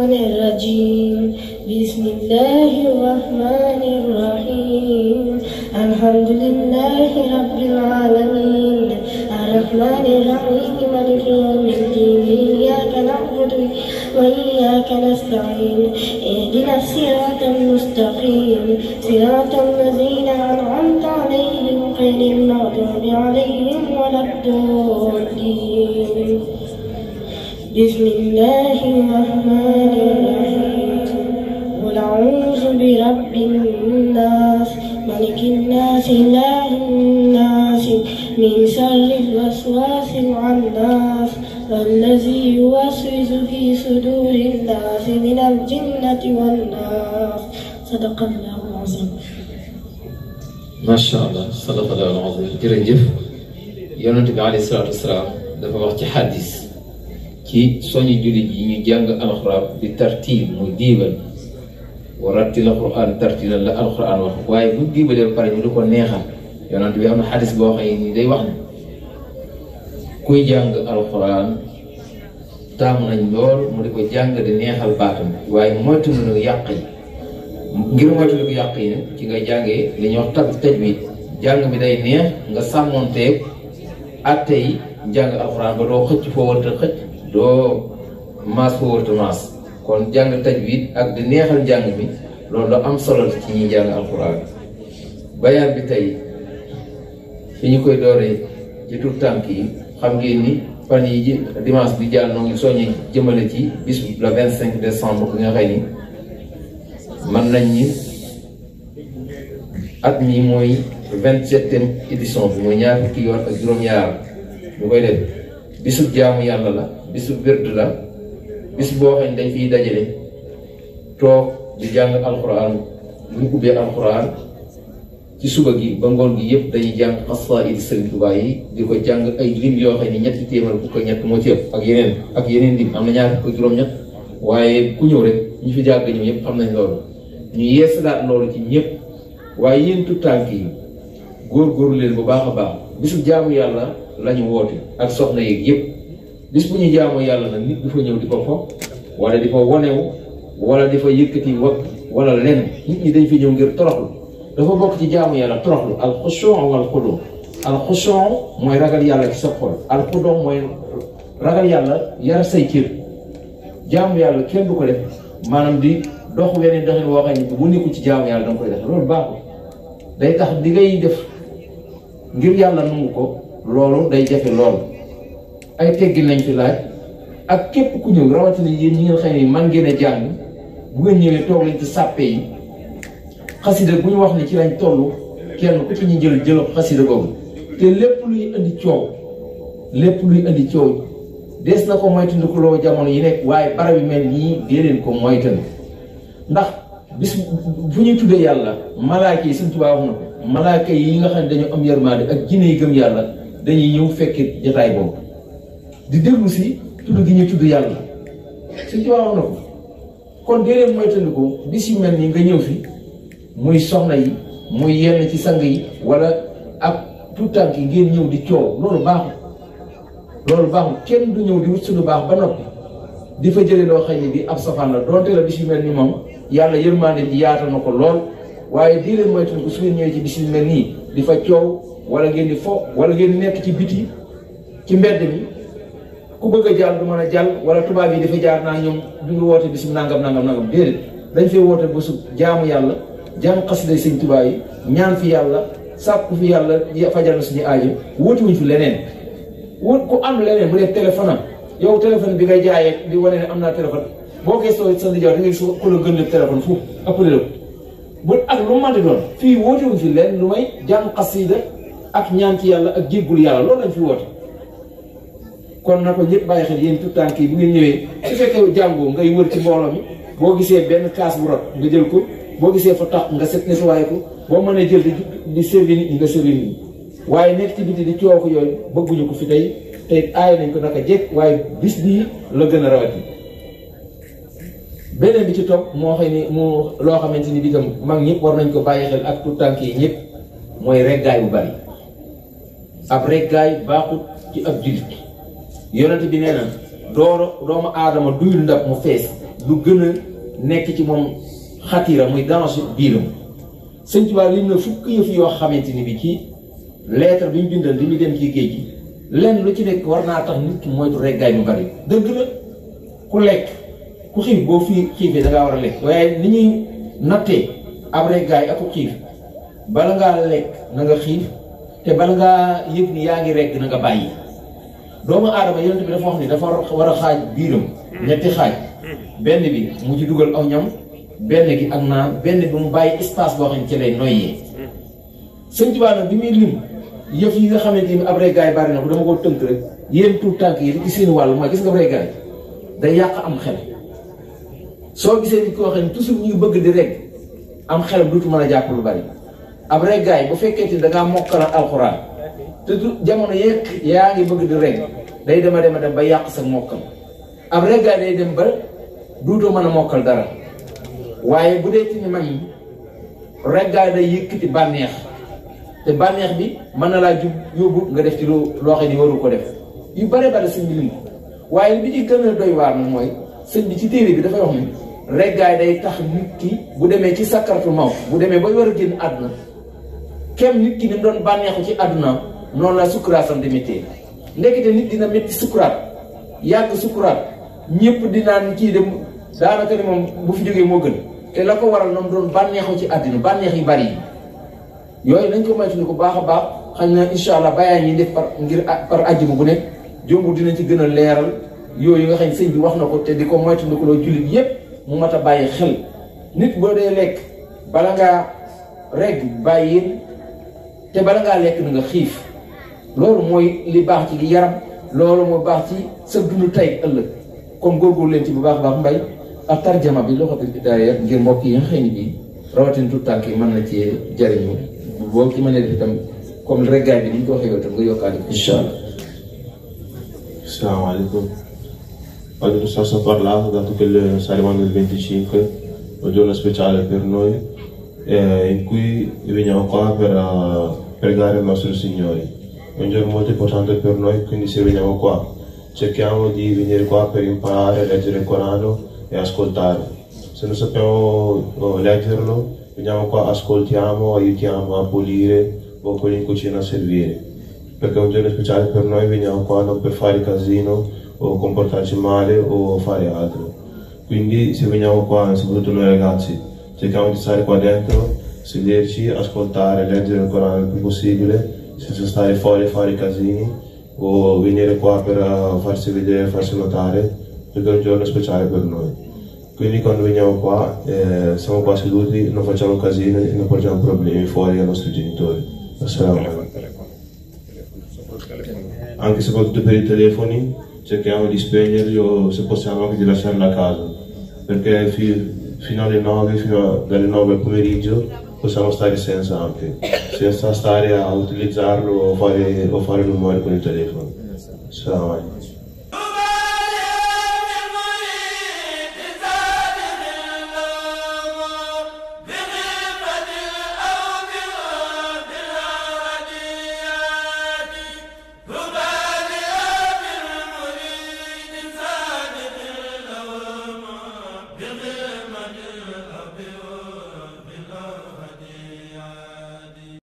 الشيطان الرجيم بسم الله الرحمن الرحيم الحمد لله رب العالمين الرحمن الرحيم مالك يوم الدين إياك نعبد وإياك نستعين اهدنا الصراط المستقيم صراط الذين أنعمت عليهم غير المغضوب عليهم ولا الضالين بسم الله الرحمن الرحيم قل أعوذ برب الناس ملك الناس إله الناس من شر الوسواس الخناس الذي يوسوس في صدور الناس من الجنة والناس صدق الله العظيم. ما شاء الله صدق الله العظيم. jërëjëf yonent bi alayhi salaatu wasalaam dafa wax ci xadis ci soñi jullit yi ñu jàng alxuraan di tartiil muy diibal wa rattil alxuraan tartiilan la alxuraan wax waaye bu diibalee ba pare ñu di ko neexal yonent bi am na xadis boo xam ne day wax ne kuy jàng alxuraan taamu nañ lool mu di ko jàng di neexal baatam waaye moytu na yàq yi ngir moytu na yàq yi nag ci nga jàngee li ñuy wax tajwiid jàng bi day neex nga sàmmoonteeg atte yi jàng alxuraan ba doo xëcc foo warta xëcc doo maas foo warta maas kon jàng tajwiid ak di neexal njàng mi loolu la am solo ci ñuy jàng alxuraan. bayaan bi tey fi ñu koy dooree ci tur tànk yi xam ngeen ni fan yi dimanche bi jàll noo ngi soññi jëmale ci bis le 25 décembre bi nga xëy ni mën nañ ni at mi mooy 27e édition bi mooy ñaar fukki yoon ak juróom-ñaar ñu koy def bisu jaamu yàlla la bisu wird la bis boo xam ne dañ fiy dajale toog di jàng alxuraan bu ñu ubbee alxuraan ci suba gi ba ngoon gi yëpp dañuy jàng xasaayid Sëriñ Tuubaa yi di ko jàng ay lim yoo xam ne ñetti téeméer fukk ak ñett moo ci ëpp ak yeneen lim am na ñaar fukk ak juróom-ñett waaye ku ñëw rek ñu fi jàng ñëw yëpp xam nañ loolu ñu yeesalaat loolu ci ñëpp waaye yéen tout tànk yi góor-góorlu leen bu baax a baax bisu jaamu yàlla la ñu woote ak soxna yeeg yëpp bis bu ñu jaamu yàlla nag nit du fa ñëw di ko fo wala di fa wonewu wala di fa yëkkati wax wala lenn nit ñi dañ fi ñëw ngir toroxlu dafa bokk ci jaamu yàlla toroxlu al xushuun wal xudu al xushuun mooy ragal yàlla ci sa xol al xudu mooy ragal yàlla yar say cër jaamu yàlla kenn du ko def maanaam di dox weneen doxin woo xam ne bu nekkul ci jaamu yàlla danga koy def loolu baaxul day tax di ngay def ngir yàlla nangu ko loolu day jafe lool ay teggin lañ fi laaj ak képp ku ñëw rawatina yéen ñi ngeen xam ne man ngeen a jàng bu ngeen ñëwee toog leen ci sàppe yi xasida bu ñu wax ne ci lañ toll kenn ku ci ñu jël xasida boobu te lépp luy indi coow des na ko moytandiku loo jamono yi nekk waaye barab yi mel nii dee leen ko moytandiku ndax bis bu ñuy tuddee yàlla malaaka yi Sëriñ Tuubaa wax na ko malaaka yi nga xam ne dañu am yërmande ak jinne yi gëm yàlla dañuy ñëw fekke jataay boobu di déglu si tudd gi ñuy tudd yàlla Sëriñ Tuubaa wax na ko kon dee leen moytandiku bis yu mel nii nga ñëw fi muy soxna yi muy yenn ci sang yi wala ak tout tànk yi ngeen ñëw di coow loolu baaxul kenn du ñëw di wut suñu baax ba noppi di fa jëlee loo xam ne bi ab safaan la donte la bis yu mel ni moom yàlla yërmande ji yaatal na ko lool waaye di leen moytandiku su ngeen ñëwee ci bis yu mel nii di fa coow wala ngeen di fo wala ngeen nekk ci biti ci mbedd mi ku bëgg a jàll du mën a jàll wala tubaab yi dafa jaar naa ñoom du ngi woote bis nangam déedéet dañ fay woote bésu jaamu yàlla jàng xasida Sëriñ Tuubaa yi ñaan fi yàlla sàkku fi yàlla fajal na suñu aajo wóote wuñ fi leneen wóot ku am leneen bu dee téléphone am yow téléphone bi ngay jaayee di wane ne am naa téléphone boo gëstoo sa ndijoor da ngay gis ku la gën la téléphone foofu ëppale la ko bu ak lu manti doon fii wóote wuñ fi leen lu may jàng xasida ak ñaan ci yàlla ak jéggul yàlla loolu lañ fi woote kon na ko ñëpp bàyyi xel yéen tout tànk yi bu ngeen ñëwee su fekkee jàngoo ngay wër ci mbooloo mi boo gisee benn kaas bu rot nga jël ko boo gisee fa tax nga set nettoyé ko boo mënee jël di servir nit ñi nga servir nit ñi waaye nekk ci biti di coow ko yooyu bëgguñu ko fi tey aay nañ ko naka jekk waaye bis bii la gën a rawati beneen bi ci topp moo xëy ni mu loo xamante ni bi tam mag ñëpp war nañ ko bàyyi xel ak tout tànk yi ñëpp mooy reggaay bu bari ab reggaay baaxut ci ab jullit yonent bi nee na doomu aadama duyul ndab mu fees lu gën a nekk ci moom xatira muy danger biiram. Sëñ Tuubaa lim na fukki yëf yoo xamante ni bi ci lettre bi ñu bindal li muy dem ci géej gi lenn lu ci nekk war naa tax nit ki moytu reggaay bu bari. dëgg la ku lekk ku xiif boo fii xiifee da ngaa war a lekk waaye ni ñuy nattee ab reggaay ak ku xiif bala ngaa lekk na nga xiif te bala ngaa yëg ni yaa ngi regg na nga bàyyi. doomu aadama yonent bi dafa wax ni dafa war a xaaj biiram ñetti xaaj benn bi mu ci dugal aw ñam benn gi ak naan benn bi mu bàyyi espace boo xam ne ci lay noyyee. Sëñ Tuubaa nag bi muy lim yëf yi nga xamante ni ab reggaay bari na bu dama ko tënk rek yéen tout tànk yi ci seen wàll mooy gis nga reggaay day yàq am xel. soo gisee nit koo xam ne toujours ñu ngi bëgg di regg am xelam duutu mën a jàpp lu bari. ab reggaay bu fekkee ni da ngaa mokkal alxuraan te du jamono yeeg yaa ngi bëgg di regg day dem ba yàq sa mokkal. ab reggaay day dem ba duutoo mën a mokkal dara waaye bu dee ci ni mag yi reggaay day yëkkati bànneex te bànneex bi mën na laa jub yóbbu nga def ci loo xam ni waru ko def yu bare bare sëñ bi lim ko waaye bi ci gën a doy waar nag mooy sëñ bi ci téere bi dafay wax ni reggaay day tax nit ki bu demee ci sakkaratul mawt bu demee ba war a génn àdduna kem nit ki ni mu doon bànneexu ci àdduna noonu la sukkuraatam di méttee ndekete nit dina métti sukkuraat yàgg sukkuraat ñëpp di naan kii dem daanaka ni moom bu fi jógee moo gën te la ko waral noonu doon bànneexu ci àddina bànneex yu bari yi yooyu nañ ko moytu ni ko baax a baax xam na incha allah bàyyaa ñi def par àjjuma bu nekk jombu dinañ ci gën a leeral yooyu nga xam ne sëñ bi wax na ko te di ko moytu ni ko loo jullit yépp mu mat a bàyyi xel nit boo dee lekk bala ngaa regg bàyyi te bala ngaa lekk na nga xiif loolu mooy li baax ci li yaram loolu mooy baax ci sa dund tey ëllëg kon góorgóorlu leen ci bu baax a baax mbay ak tarjama bi loxo bi daaya ngir mbokk yi nga xëy ni bii rawatina tout tànk yi mën na cee jariñu boo ci mënee def itam comme reggaay bi ni ñu ko waxee yow tam nga yokkaale incha allah. Assalamualaikum. Oggi sono parlato, dato che saremo nel 25, un giorno speciale per noi, in cui veniamo qua per pregare il nostro Signore. È un giorno molto importante per noi, quindi se veniamo qua cerchiamo di venire qua per imparare a leggere il Corano e ascoltare. Se non sappiamo leggerlo, veniamo qua, ascoltiamo, aiutiamo a pulire o quelli in cucina a servire. Perché è un giorno speciale per noi, veniamo qua non per fare casino o comportarci male o fare altro. Quindi se veniamo qua, soprattutto noi ragazzi, cerchiamo di stare qua dentro, sederci, ascoltare, leggere il Corano il più possibile, senza stare fuori a fare casini o venire qua per farsi vedere, farsi notare, perché è un giorno speciale per noi. Quindi quando veniamo qua, siamo qua seduti, non facciamo casini e non portiamo problemi fuori ai nostri genitori. Assalamu alaikum. Anche soprattutto per i telefoni cerchiamo di spegnerli o se possiamo anche di lasciarli a casa, perché fino alle 9, dalle 9 al pomeriggio possiamo stare senza stare a utilizzarlo o fare rumore con il telefono. Assalamu alaikum.